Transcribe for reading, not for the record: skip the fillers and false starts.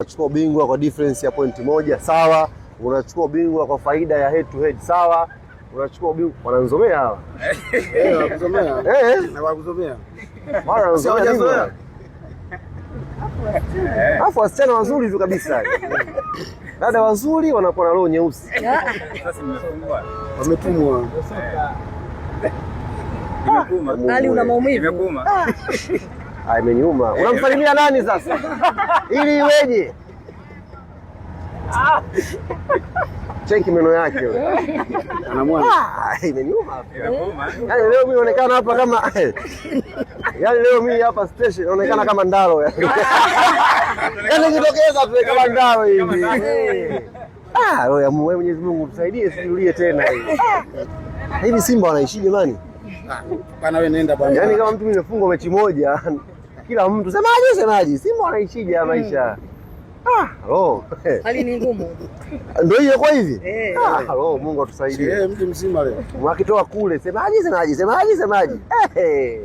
Unachukua ubingwa kwa difference ya pointi moja, sawa. Unachukua ubingwa kwa faida ya head to head, sawa. Unachukua ubingwa, wananzomea hawa. Eh, wanakuzomea. Eh, Na wakuzomea. mara wananzomea nini hawajazoea. bwana? Alafu wasichana wazuri tu kabisa. Dada wazuri wanakuwa na roho nyeusi. Sasa nimefungua. Wametumwa. Imekuuma. Mungu Ali, una we. maumivu. Imekuuma. Ah, imeniuma. Unamsalimia nani sasa? Ili iweje? Cheki meno yake yule. Anamwana. Ah, imeniuma. Imekuuma. Yaani leo mimi naonekana hapa kama, yaani leo mimi hapa station naonekana kama ndaro. Yaani nikitokeza tu kama ndaro hivi. Ah, roho ya Mungu, Mwenyezi Mungu tusaidie sijulie tena hii. Hivi Simba wanaishi jamani? Ah, bana wewe nenda bana. Yaani kama mtu mimi nimefungwa mechi moja, kila mtu semaje semaje, Simba wanaishije ya maisha? Ah, roho. Hali ni ngumu. Ndio hiyo kwa hivi? Eh. Ah, roho Mungu atusaidie. Eh, mji mzima leo. Wakitoa kule semaje semaje semaje semaje. Eh.